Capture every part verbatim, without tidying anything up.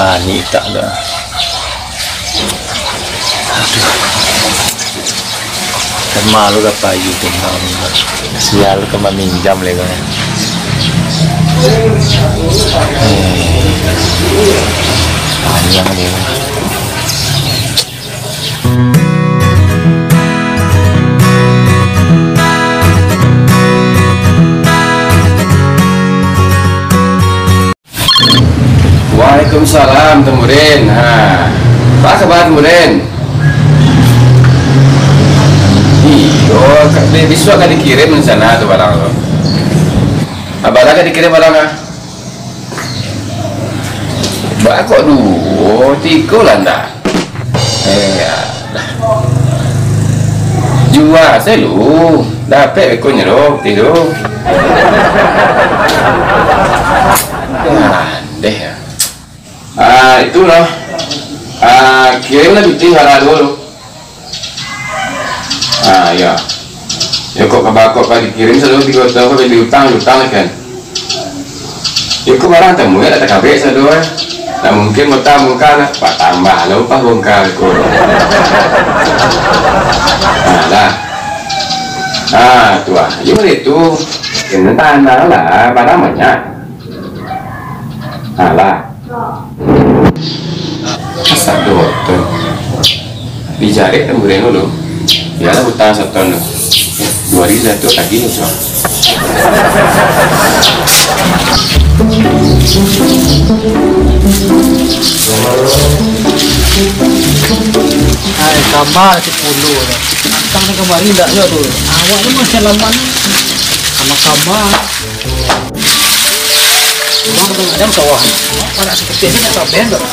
Ani tak ada. Aduh. Malu ka payu tu. Sial ka maminjam lagi. Eh. Panjang dia. Waalaikumsalam, Temurin. Ha. Apa kabar, Temurin? Iyo, ka-, be-, bisuak ka dikirim rencana tu barang tu. Abah lah ka dikirim barang ah. Baa kok duo, tigo lah ndak? Eh, alah. Jua se lu, dapek beko nyo do, pitih tu. Andeh, ah. Ah, itulah. Ah, kirimlah pitih bara duo tu. Ah, iyo. Yo, kok ka bakok ka dikirim, sado tigo taun ka bali utang, utang lah kan. Yo, kok barang tamu yo, dak takabek sado, eh. Dak mungkin bongkar-bongkar lah. Patambah lah upah bongkar ko. Ah, lah. Ah, tu ah. Yo, itu. Kena tanah lah, barang banyak. Alah. Asa doton. Dijarek Temurin dulu. Bialah utang sataun tu. Duo hari satu lagi tu. Hai, kama sepuluh tu. Antang ni kamari ndak juo tu. Awak ni masih lama ni. Sama-sama. Urang kadang-kadang sawah. Anak sakecik ni nak sabar tak?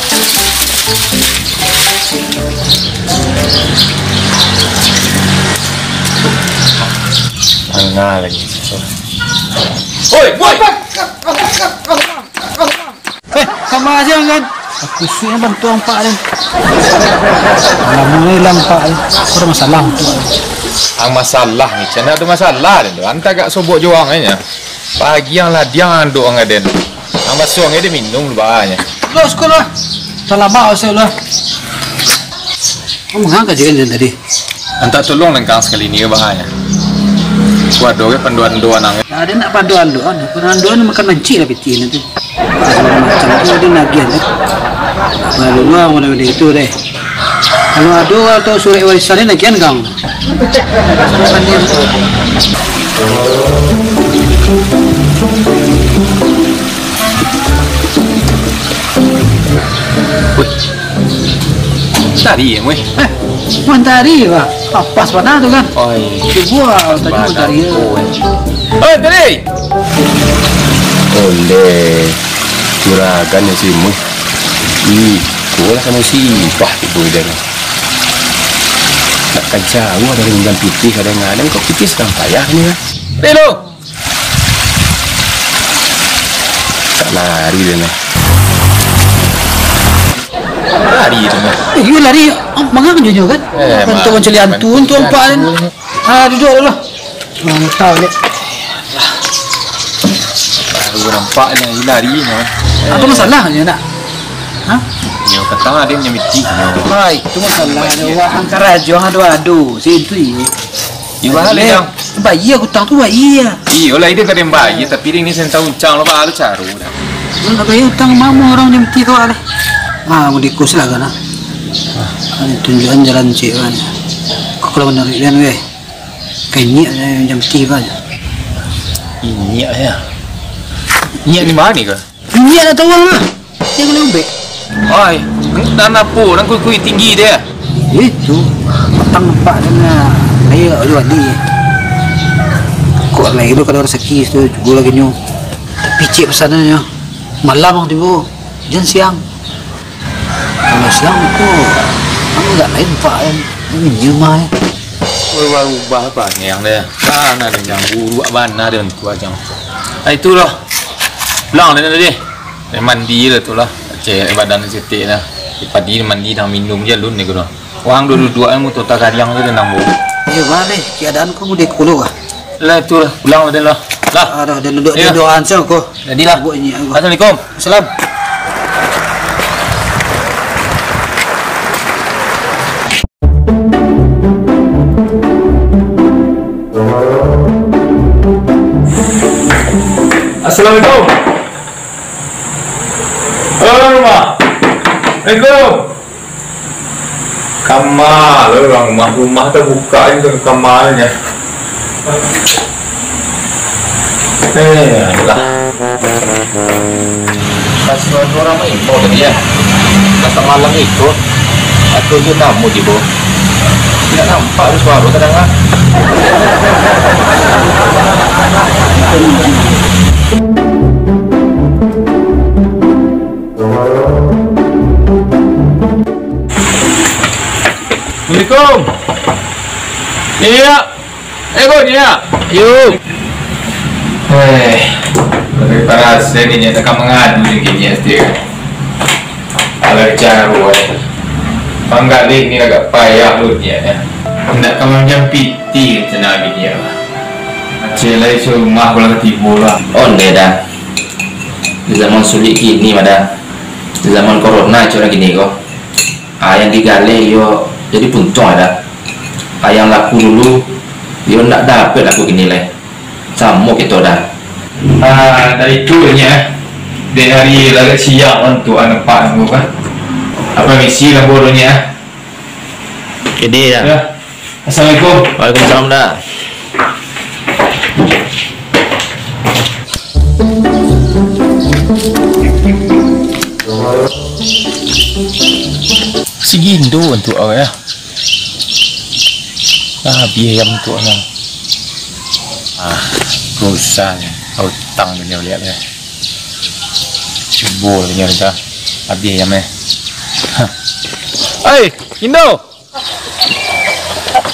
Tangah lagi. Oi, oi! Eh, sama aja kan? Aku suruh bantu ampak ni. Lama ni lah ampak ni. Aku ada masalah tu. Ang masalah ni, cina ada masalah ni. Anta agak sobok juang aja. Pagi ang ladiang andok ang aden. Ang basuang aja diminum lu bahanyo. Lo sekolah. Talamak awak lah. Kamu ngangkat je kan tadi? Antak tolong lengkang sakali ni bahanyo. Ku ado ke panduan-panduan ang. Nah, dia nak panduan-panduan. Panduan-panduan makan mancik lah pitih nanti. Macam tu dia nagihan tu. Baru luar mana benda itu deh. Kalau ado atau surek warisan ni nagihan kang. Weh. Tadi ya, weh. Eh, mantari, Pak. Ah, pas bana tu kan. Oi. Cubo ah, tadi mantari ya. Oi, tadi. Ondeh. Juragan ya si Muh. Ih, kulah samo si Bah itu dia. Nak ka jauah dari Unggan Pitih, kadang-kadang kok pitih sadang payah ni lah. Hei, lo! Tak lari dia nah. Lari dia nah. Eh, iyo lari. Ah, mangang jo nyo kan? Eh, kan tu mancali antu tu ampak kan. Ah, duduk dulu. Orang tahu ni. Baru nampak ni lari nyo. Apa masalah nyo nak? Ha? Nyo kata dia nyo mitih nyo. Hai, itu masalah nyo. Wah, angkara ajo ado-ado. Situ iyo. Iyo, bahal, Dang. Bayia utang tu, bayia. Iyolah, ide kadang bayia, tapi ring ni sentau uncang lo, bahal caro, Dang. Nak bayia utang mamo orang nyo mati tu lah. Ah, mau dikus lah kan. Ah, tunjukan jalan cik kan. Kau kalau menarik kan, weh. Kayak ni macam mati kan. Ini ya. Ini di mana kah? Inyiak nak tawang lah. Jangan lembek. Oi, nan apo? Nan kui-kui tinggi dia. Itu. Matang nampak dia nak. Ayo, lu adi. Kok lai tu kalau rasaki tu, cubo lagi nyo. Tapi cik pesanannya. Malam tibo. Jan siang. Kalau siang tu, kamu agak lain pak kan. Ini mah. Oi, barubah bangeng deh. Kan ada yang buruk bana dia tu aja. Ah, itulah. Pulang dah tadi. Eh, mandi lah tu lah. Cek badan cetek lah. Padi mandi dan minum je lun ni guru. Wang duduk-duduk kan mutu takariang tu tenang bu. Iyo, baa lai, keadaan ko mudah kulo ah. Lah tu lah, pulang lah den lah. Lah. Aduh, den duduk di doaan sajo ko. Jadilah. Buat ini aku. Assalamualaikum. Salam. Assalamualaikum. Halo, urang rumah. Assalamualaikum. Kama lo urang rumah, rumah tabuka ni, bukan kamanyo. Eh, alah. Pas urang rumah imbau tadi, yo. Pas malam itu, aku tu tamu tibo. Indak nampak tu suaro tadanga. Assalamualaikum. Iyo. Eh, Bun, iyo. Yo. Eh, tapi parasaian inyo tak ka mangadu jo kini, Astir. Alah caro, eh. Manggaleh ni agak payah lo niat, eh. Indak ka manjampiti rencana kini, eh. Aceh lai surumah pulang ka tibo lah. Ondeh, Da. Di zaman sulik kini mah, Da. Di zaman corona, caro kini ko. Ah, yang digaleh iyo jadi puntuang, Da. Ah, yang laku dulu, iyo ndak dapek laku kini lai. Samo kito, Da. Ah, dari tu nyo, dek hari lah agak siang tu, ah, nampak nunggu kan. Apa misi lah bodohnya? Jadi, Da. Ya. Assalamualaikum. Waalaikumsalam, Da. Si Gindo tu awak, ya. Ah, biaya tu, nah. Ah, susah ni. Utang dunia lihat ya. Cubo dunia kita. Habis ya, meh. Hei, Gindo.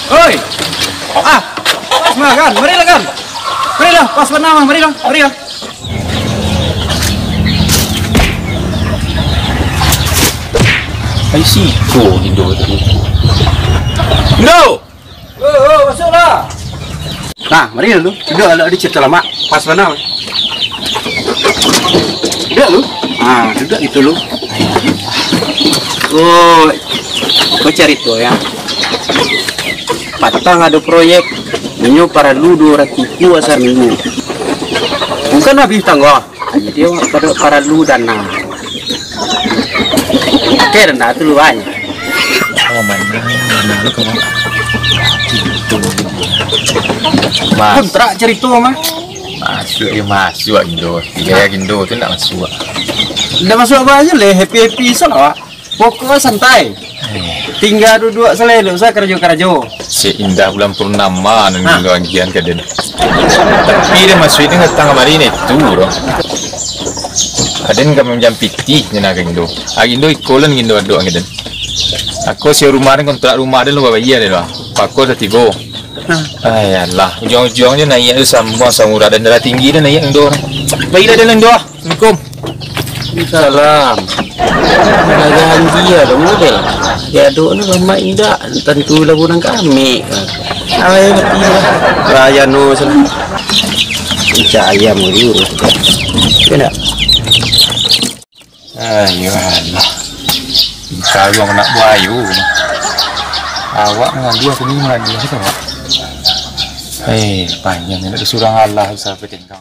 Oi. Ah, pas mah kan. Marilah kan. Marilah, pas bana mah, marilah, marilah. Ai siko Gindo tadi. Gindo! Oh, oh, masuklah. Nah, mari lu. Duduak lah di cerita lama. Pas bana. Duduak lu. Ah, duduak gitu lu. Oh, kau cari tu ya. Patang ado proyek, inyo paralu duo ratuih asa minggu. Bukan habis tangga, jadi awak pado paralu dana. Oke, dana tu lu banyak. Oh, banyak. Dana lu kemana? Gitu. Mas. Kontrak cerita mah. Masuk ya, masuk Gindo. Tiga ya Gindo tu nak masuk. Ndak masuk apa aja leh, happy-happy isan awak. Pokok santai. Eh. Tingga duduak salelo sa karajo-karajo. Seindah bulan purnama nan Hah? Gindo agian ka den. Tapi den masuik den datang kamari ni tu doh. Aden ka manjampiti nyo na ka Gindo. Ah, Gindo iko lan Gindo adok ka den. Ako sio rumah den, kontrak rumah den lo babayia den lah. Pako satibo. Nah. Ai alah, ujuang-ujuang je naiak tu sambuang samurah dan darah tinggi dan naiak Indo. Baiklah dan Indo ah. Assalamualaikum. Salam. Lah janji ado model. Ya dok ni lama indak, tantu lagu nang kami. Ai ngerti lah. Raya no sana. Ica ayam dulu. Kena. Ayo alah. Kalau kena buayo. Awak mengaduh aku ni mengaduh aku awak. Eh, panjang nak disuruh Allah sampai tengkang.